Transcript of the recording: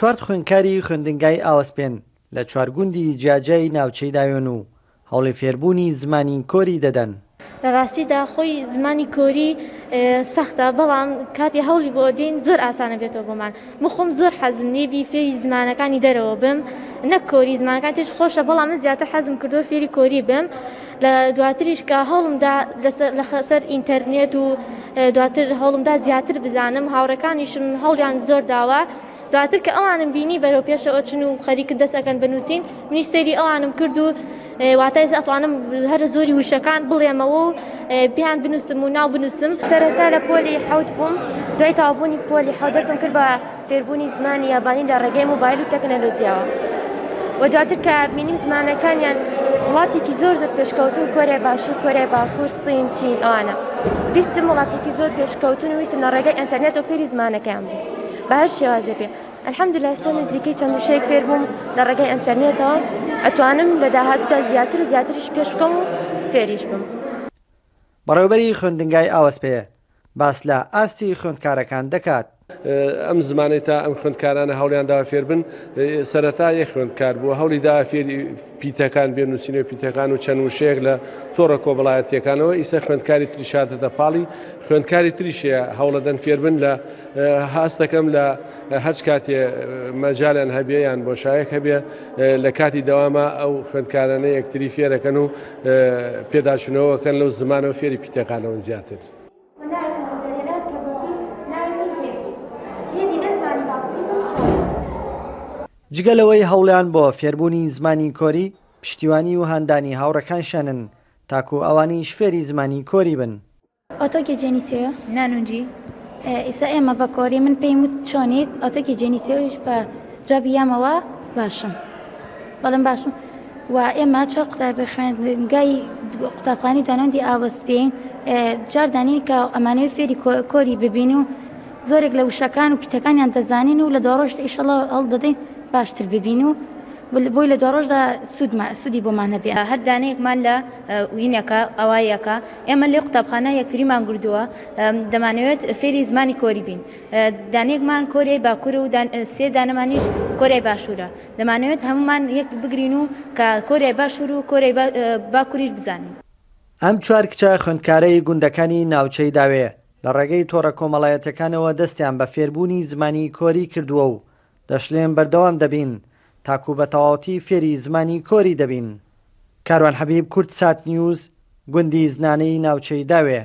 چوارد خوێندکاری خوێندنگای ئاوەسپێن لە چوارگوندی جیاجیای ناوچەی داوێن و هەوڵی فێربوونی زمانی کۆری دەدەن. لە ڕاستیدا خۆی زمانی کۆری سەختە بەڵام کاتی هەوڵی بۆ دێین زۆر ئاسانە بێتەوە بۆمان من خۆم زۆر حەزم لێ بی فێری زمانەکانی دەرەوە بم نەک کۆری زمانەکان تێش خۆشە بەڵام من زیاتر حەزم کردووە فێری کۆری بم لە دواتریش کە هەوڵمدا لەسەر ئینتەرنێت و دواتر هەوڵمدا زیاتر بزانم هاوڕێکانیشم هەوڵیان زۆر داوە دواتر کە ئەوانم بینی بەرەو پێشەوە چن و خەریکن دەست ئەکەن بە نووسین منیش سەیری ئەوانم کرد و واتە ئێستا ئەتوانم هەرە زۆری وشەکان بڵێمەوە و بیان بنووسم و ناو بنووسم. سەرەتا لە پۆلی حەوت بووم، دوای تەواوبوونی پۆلی حەوت دەستم کرد بە فێربوونی زمانی یابانی لە ڕێگەی مۆبایل و تەکنەلۆجیاوە و دواتر کە بینیم زمانەکانیان وڵاتێکی زۆر زۆر پێشکەوتون کۆریای باشوور کۆریای باکوور سین چین ئەوانە ویستم وڵاتێکی زۆر پێشکەوتون و ویستم لە ڕێگەی ئینتەرنێتەوە فێری زمانەکەیان بم بە هەر شێوازێک بێ الحمدللە ئێستا نزیکەی چەند وشەیەک فێر بووم لە ڕێگەی ئەنتەرنێتەوە ئەتوانم لە داهاتوودا زیاتر و زیاتریش پێش بکەم و فێریش بم. بەڕێوەبەری خوێندنگای ئاوەسپێ باس لە ئاستی خوێندکارەکان دەکات. ئەم زمانەی تا ئەم خوێندکارانە هەوڵیان داوە فێربن سەرەتا یەک خوێندکار بووە هەوڵی داوە فێری پیتەکان بێ نووسینەوەی پیتەکان و چەند وشەیەک لە تۆڕە کۆمەڵایەتیەکانەوە ئیسە خوێندکاری تریش هاتەتە پاڵی خوێندکاری تریش هەیە هەوڵەدەن فێربن لە هەستەکەم لە هەرچ کاتێ مەجالیان هەبێ یان بۆشایەک هەبێ لە کاتی دەوامە ئەو خوێندکارانە یەکتری فێرەکەن و پێداچوونەوەکەن لەو زمانەوە فێری پیتەکانەوەن زیاتر. جگە لەوەی هەوڵیان بۆ فێربوونی زمانی کۆری، پشتیوانی و هاندانی هاوڕێکانشیانن تاکو ئەوانیش فێری زمانی کۆری بن. ئۆتۆکی جێنیسێ نانونجی ئیسا ئێمە بە کۆری من پێیم وت چۆنیت ئۆتۆکی جێنیسێویش بە جوابی یامەوە باشم بەڵێم باشم و ئێمە چوار قوتابی خوێندنگای قوتابخانی دوانەوەندی ئاوەسپین جار دانین کە ئەمانەوێ فێری کۆری ببین و زۆرێک لە وشەکان و پیتەکانیان دەزانین و لە دواڕۆژدا ئیشەڵا هەوڵ دەدەین باشتر ببین و بۆی لە دواڕۆژدا سوودی بۆمان هەبێ. هەر دانەیەکمان لە وینەکە ئەوایەکە ئێمە لێ قوتابخانە یەکتریمان گردووە دەمانەوێت فێری زمانی کۆری بین دانەیەکمان کۆریای باکوورە و سێ دانەمانیش کۆریای باشوورە دەمانەوێت هەموومان یەک بگرین و کە کۆریای باشوور و کۆریای باکووریش بزانین. ئەم چوار کچە خوێندکارەی گوندەکانی ناوچەی داوێ لە ڕێگەی تۆڕە کۆمەڵایەتیەکانەوە دەستیان بە فێربوونی زمانی کۆری کردووە و دەشلێن بەردەوام دەبین تاکو بە تەواوەتی فێری زمانی کۆری دەبین. کاروان حەبیب، کوردسات نیوز، گوندی زنانەی ناوچەی داوێ.